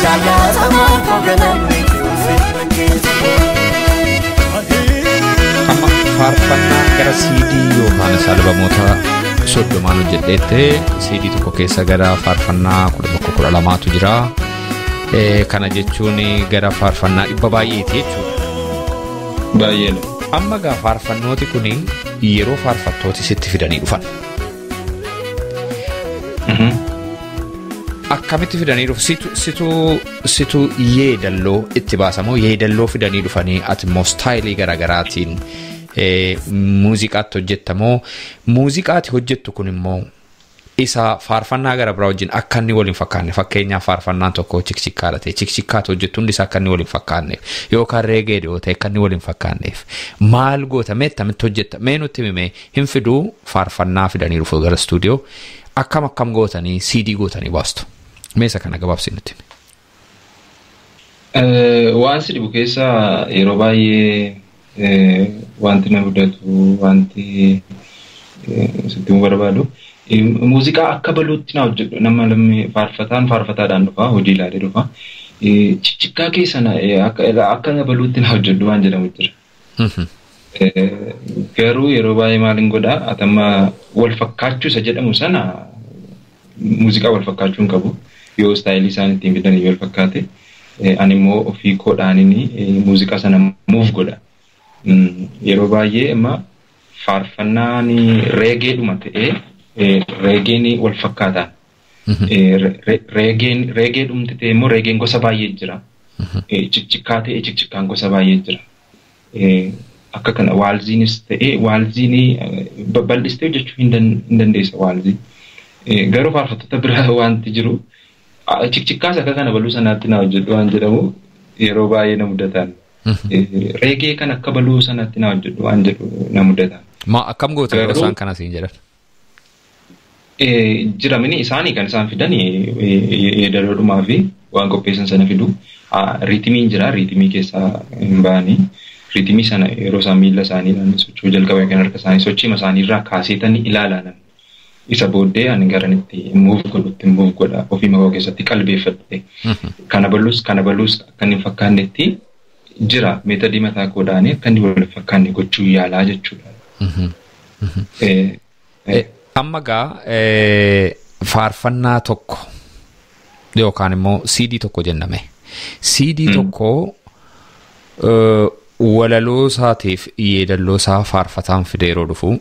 S5: Jaallatamaa koo galanni.
S1: Amma faarfannaa gara CD yookaan albamoota 30 hojjedheette CD tokko keessa gara faarfannaa 11-12tu jira. Kana jechuun gara faarfannaa 100 baay'eeti jechuudha.
S2: Baay'eedha.
S1: Amma gaa faarfannooti kun yeroo faarfattooti sitti fidanii dhufan. Akkamitti fidanii dhufu? Situ yeedalloo itti baasamoo yeedalloo fidanii dhufanii ati immoo staayilii garaagaraatiin muuziqaatti hojjettamoo muuziqaatti hojjettu kun immoo Isa faarfannaa gara biraa wajjin akka inni waliin fakkaanne, fakkeenyaaf faarfannaan tokko cikcikkaadha ta'e, cikcikkaatu hojjettu hundi isaa akka inni waliin fakkaanneef, yookaan reegee yoo ta'e akka inni waliin fakkaanneef maal goota, mee attamitti hojjetta, mee nutti himi, hin fiduu faarfannaa fidanii dhufu gara istuudiyoo, akkam akkam gootanii CD gootanii baastu, mee isa kana gabaabsii nutti himi.
S2: Waan si dhibu keessaa yeroo baay'ee wanti na mudatu, wanti sitti himuu barbaadu, muuziqaa akka baluutti na hojjedhu. Nama lammii faarfataan faarfataadhaan dhufa, hojii ilaalee dhufa. Ciccikkaa keessa akka baluutti na hojjedhu waan jedhamu jira. Garuu yeroo baay'ee maaliin godhaa, atamma wal fakkaachuu isa jedhamu sana, muuziqaa wal fakkaachuu hin qabu. Yoo istaayilii isaan ittiin fidan wal fakkaate, ani immoo ofii koodhaaniin muuziqaa sana muuf godha. Yeroo baay'ee amma faarfannaan reegeedhuma ta'ee, reegeen wal fakkaataan. Reegeen reegeedhumti ta'e immoo reegeen gosa baay'ee jira. Cikcikkaa ta'e cikcikkaan gosa baay'ee jira. Akka kana waalziinis ta'e waalziin bal'istee hojjechuu hin dandeessa waalzii. Garuu faarfattoota biraa wanti jiru, cikcikkaas akka kana baluu sanaatti na hojjedhu waan jedhamu yeroo baay'ee na mudatan. Reegee kan akka baluu sanaatti na hojjedhu waan jedhu na mudatan.
S1: Ma akkam goota yeroo isaan kana siin jedhan?
S2: Jiramini isaanii kan isaan fidan yeedaloodhumaa fi waan qopheessan sana fidu. Riitimiin jira, riitimii keessaa hin ba'anii. Riitimii sana yeroo isaan miila isaanii socho'uu jalqaban kan harka isaanii sochiima isaanii irraa kaaseetanii ilaalan. Isa booddee ani garan itti muuf godhutti muuf godha, ofii makoo keessatti qalbeeffadhe. Kana balus kana balus akka inni hin fakkaannetti jira, meetadii mataa koodhaanii akka inni wal hin fakkaanne gochuu yaalaa jechuudha.
S1: Amma gaa faarfannaa tokko yookaan immoo CD tokko jenname. CD tokko walaloo isaatiif yeedalloo isaa faarfataan fidee yeroo dhufu,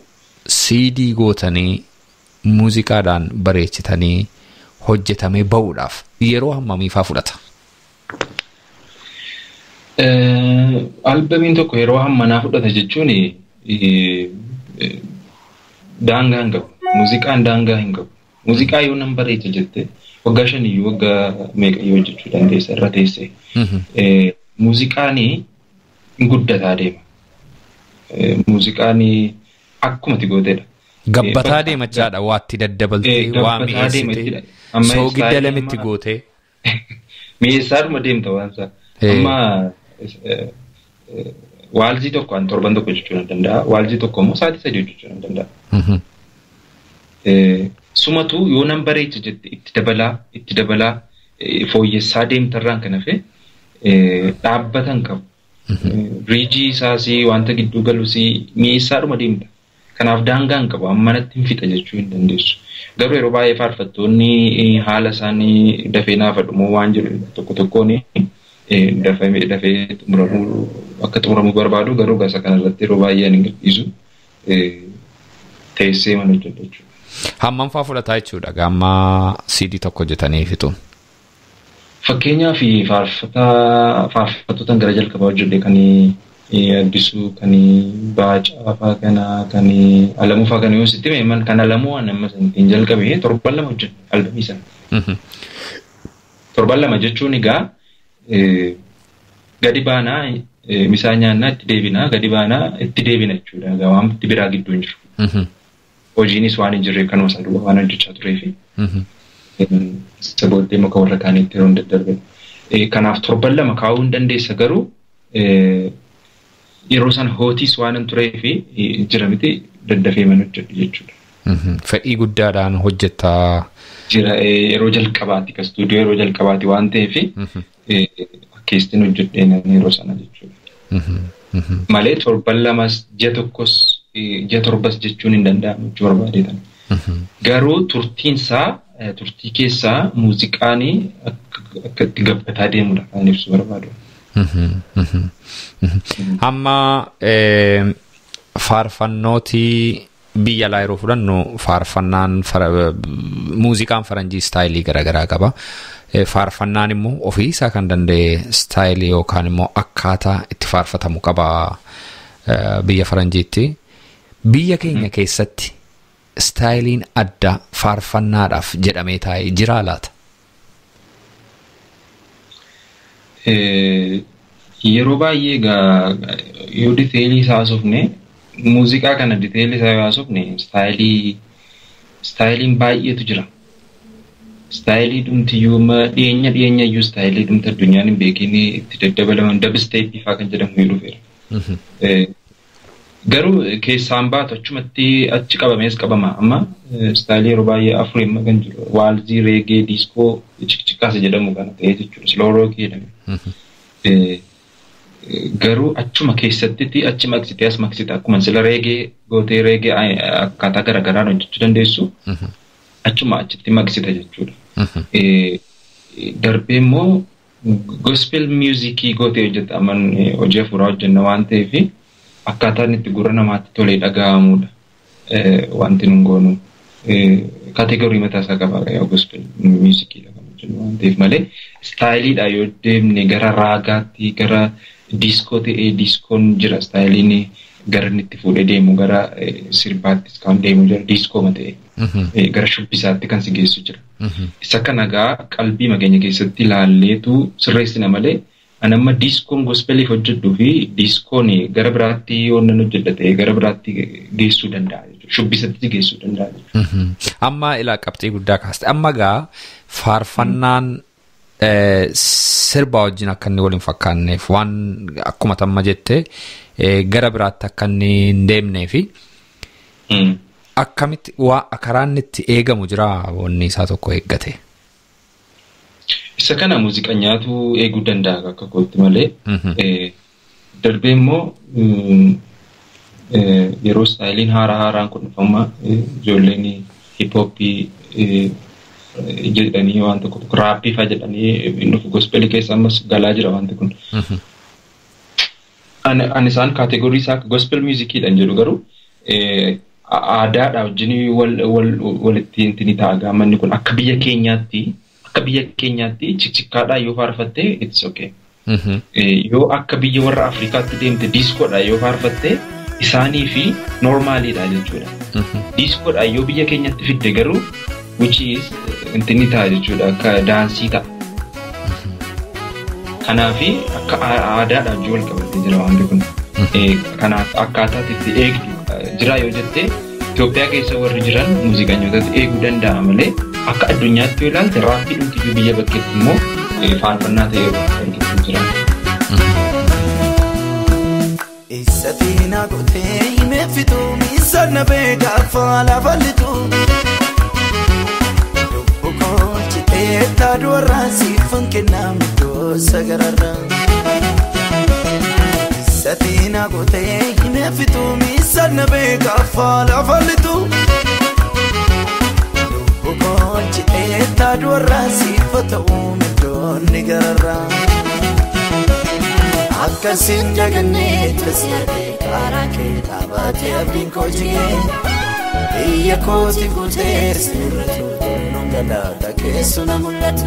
S1: CD gootanii muuziqaadhaan bareechitanii hojjetamee ba'uudhaaf yeroo hammamiifaa fudhata?
S2: Albamiin tokko yeroo hammanaa fudhata jechuun daangaa hin qabu. Muuziqaan daangaa hin qabu. Muuziqaa yoo nan bareecha jette waggaa 5yyuu waggaa meeqayyuu hojjechuu dandeessa irra teessee. Muuziqaan guddataa deema. Muuziqaan akkuma ati gootedha.
S1: Gabbataa deema jechaadha, waatti daddabaltee, waa mi'eessitee, soogidda lamitti gootee.
S2: Mi'eessaadhuma deemta waan isaa. Amma waalzii tokko an torban tokko hojjechuu nan danda'a. Waalzii tokko immoo sa'aatii 3 hojjechuu nan danda'a. Sumatu yoo nan bareecha jette itti dabalaa itti dabalaa fooyyessaa deemtarraan kan hafe dhaabbata hin qabu. Riijii isaas wanta gidduu galus mi'eessaadhuma deemta. Kanaaf daangaa hin qabu, ammanatti hin fixa jechuu hin dandeessu. Garuu yeroo baay'ee faarfattoonni haala isaanii dafee naafadhu waan jedhu tokko tokkoon dafee xumuramuu akka xumuramuu barbaadu, garuu gasa kanarratti yeroo baay'ee ani gadhiisu, teessee mana hojjedha jechuudha.
S1: Hammam fa'aa fudhataa jechuudha gaamma CD tokko hojjetanii fixuun?
S2: Fakkeenyaaf faarfattoota gara jalqabaa hojjedhe kan Addisuu, kan Baacaa fa'aa kana, kan Alamuu fa'aa kana yoo sitti hime, kan Alamuu waan amma ittiin jalqabe torban 2 hojjedhe albamii sana. Torban 2 jechuun egaa gadi baanaa misaa nyaannaa itti deebinaa, gadi baanaa itti deebina jechuudha. Egaa waan itti biraa gidduu hin jiru. Hojiinis waan hin jirreef kanuma sana duwwaa waan hojjechaa tureefi. Isa booddee muka warra kaaniitti yeroo hin daddarbe. Kanaaf torban 2 kaa'uu hin dandeessa, garuu yeroo sana hootiis waan hin tureefi jira miti daddafee mana hojjedhu jechuudha.
S1: Fedhii guddaadhaan hojjettaa.
S2: Jira, yeroo jalqabaati ka istuudiyoo yeroo jalqabaati waan ta'eef akkeestiin hojjedheen yeroo sana jechuudha. Malee torban 2s ji'a tokkos ji'a 7s jechuun hin danda'amu jechuu barbaadeetan. Garuu turtiinsaa turtii keessaa muuziqaan akka itti gabbataa deemudha kan ibsu barbaadu.
S1: Amma faarfannootii biyya alaa yeroo fudhannu, faarfannaan muuziqaan faranjii istaayilii garaagaraa qaba. Faarfannaan immoo ofii isaa kan danda'e istaayilii yookaan immoo akkaataa itti faarfatamu qaba biyya faranjiitti. Biyya keenya keessatti Istaayiliin addaa faarfannaadhaaf jedhamee taa'ee jiraa laata?
S2: Yeroo baay'ee egaa yoo diteelii isaa haasofne, muuziqaa kana diteelii isaa yoo haasofne, istaayiliin baay'eetu jira. Istaayilii dhumtiyyuu dhiyeenya dhiyeenya iyyuu istaayilii dhumti addunyaan hin beekin itti daddabalaman dubsteppii fa'aa kan jedhamu yoo dhufeera. Garuu keessaan baatu achumatti achi qabamees qabama. Amma istaayilii yeroo baay'ee afur amma kan jiru waalzii, reegee, diiskoo, cikcikkaasa jedhamu kana ta'ee jechuudha. Slow rockii jedhame. Garuu achuma keessatti achi maqsitee as maqsite, akkuma sila reegee gootee reegee akkaataa garaagaraan hojjechuu dandeessu, achuma achitti maqsita jechuudha. Darbee immoo gospel musicii gootee hojjeta. Amma hojii hafuuraa hojjenna waan ta'eef, akkaataan itti gurra namaatti tolee dhaga'amudha. Wanti nun goonu kaategorii mataa isaa qaba gospel musiciidha kan hojjennu waan ta'eef malee, istaayiliidha yoo deemne gara raagaatti, gara diiskoo ta'ee diiskoon jira, istaayiliin gara inni itti fuudhee deemu gara sirbaattis kan deemu jira, diiskooma ta'e gara shubbisaatti kan si geessu jira. Isa kana gaa qalbii makeenya keessatti ilaalleetu sirreessina malee, ani amma diiskoon gospeliif hojjedhuu fi diiskoon gara biraatti yoo nan hojjedha ta'e gara biraatti geessuu danda'a jechuudha. Shubbisatti geessuu danda'a jechuudha.
S1: Amma ilaa qabxii guddaa kaaste. Amma gaa faarfannaan sirba wajjin akka inni waliin fakkaanneef, waan akkuma tamma jette gara biraatti akka inni hin deemnee fi akkamitti waa karaa inni itti eegamu jira wanni isaa tokko eeggate?
S2: Isa kana muuziqanyaatu eeguu danda'a akka kootti malee. Darbee immoo yeroo istaayiliin haaraa haaraan kun dhufama, ijoolleen hip-hopii jedhanii waan tokko tokko raappii fa'aa jedhanii inni dhufu, gospelii keessa ammas galaa jira wanti kun. Ani isaan kaategorii isaa gospel musiciidhaan jedhu, garuu aadaadha wajjin walitti ni ta'a gaammanni kun. Akka biyya keenyaatti cikcikkaadhaan yoo faarfatte, it's okay. Yoo akka biyya warra Afrikaatti deemte, diiskoodhaan yoo faarfatte, isaanii fi normaaliidha jechuudha. Diiskoodhaan yoo biyya keenyatti fidde garuu, which is intinni ta'a jechuudha, akka daansii ta'a. Kanaafi akka aadaadhaan wajjin wal qabatee jira wanti kun. Kanaaf akkaataa itti eegdu jira yoo jette, Itoophiyaa keessa warri jiran muuziqanyootatu eeguu danda'a malee, akka addunyaatti yoo ilaalte raappii dhumtiyyuu biyya bakkeetti immoo faarfannaa ta'ee argitu jira.
S5: Eessatiin gootee himeeffitu miisaan nabee gaafa lafa lixu. Lubbu koolchitee taaduu warraan siifan kennaa iddoo sagararraa. Eessatiin gootee himeeffitu miisaan nabee gaafa lafa lixu. Lubbu koolchitee taaduu warraan siifa ta'uu iddoonni gararraa. Akkasiin jagannee tasi argee karaa kee dhaabatee abdiin koo jigee, biyya kooti guutee sirra tulluun galaata keessu na mul'ata.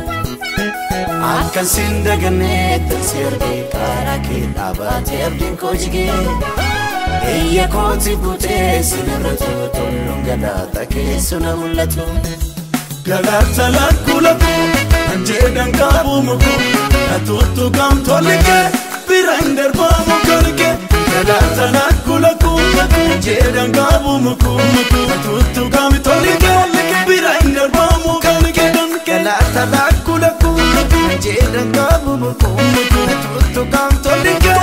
S5: Akkasiin dagannee tasi argee karaa kee dhaabatee abdiin koo jigee, biyya kooti guutee sirra tulluun galaata keessu na mul'atu.
S4: Galaata lakkuu lakkuu anjeedhaan qabu mukuu natuutu kam tolike biraan darbaamu kalike. Galaata lakkuu lakkuu anjeedhaan qabu mukuu natuutu kam tolike biraan darbaamu kalike.
S5: Galaata lakkuu lakkuu anjeedhaan qabu mukuu natuutu kam tolike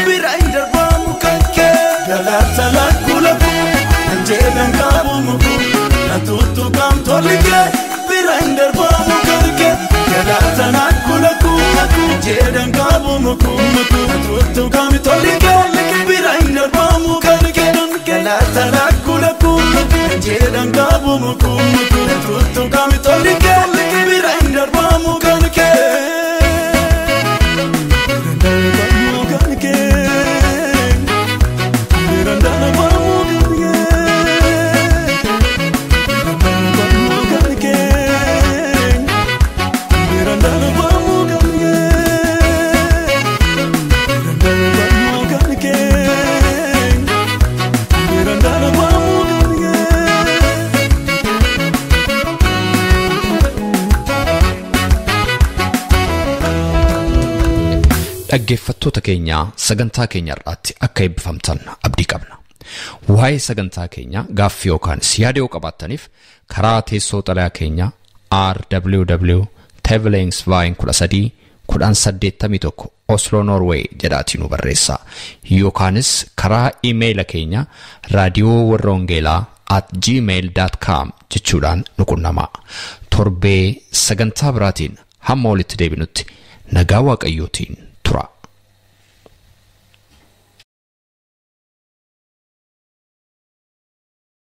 S5: biraan darbaamu kalike.
S4: Galaata lakkuu lakkuu anjeedhaan qabu mukuu natuutu kam tolike biraan darbaamu kalike. Galaata lakkuu lakkuu anjeedhaan qabu mukuu natuutu kam tolike biraan darbaamu kalike.
S5: Galaata
S4: lakkuu lakkuu anjeedhaan qabu mukuu natuutu kam tolike biraan darbaamu kalike. Biraan darbaamu kalike. Biraan darbaamu kalike. Biraan darbaamu kalike. Biraan darbaamu kalike. Biraan darbaamu kalike. Biraan darbaamu kalike.
S1: Dhaggeeffattoota keenya sagantaa keenya irraatti akka eebbifamtan abdii qabna. Waa'ee sagantaa keenya gaaffii yookaan yaada yoo qabaattaniif karaa teessoo xalayaa keenya RWW Tevelingsveien 13 1081 Oslo Norway jedhaatii nu barreessaa. Yookaanis karaa iimeeyila keenya raadiyoo warra wangeelaa @gmail.com jechuudhaan nu qunnamaa. Torbee sagantaa biraatiin hamma walitti deebinutti nagaa Waaqayyootiin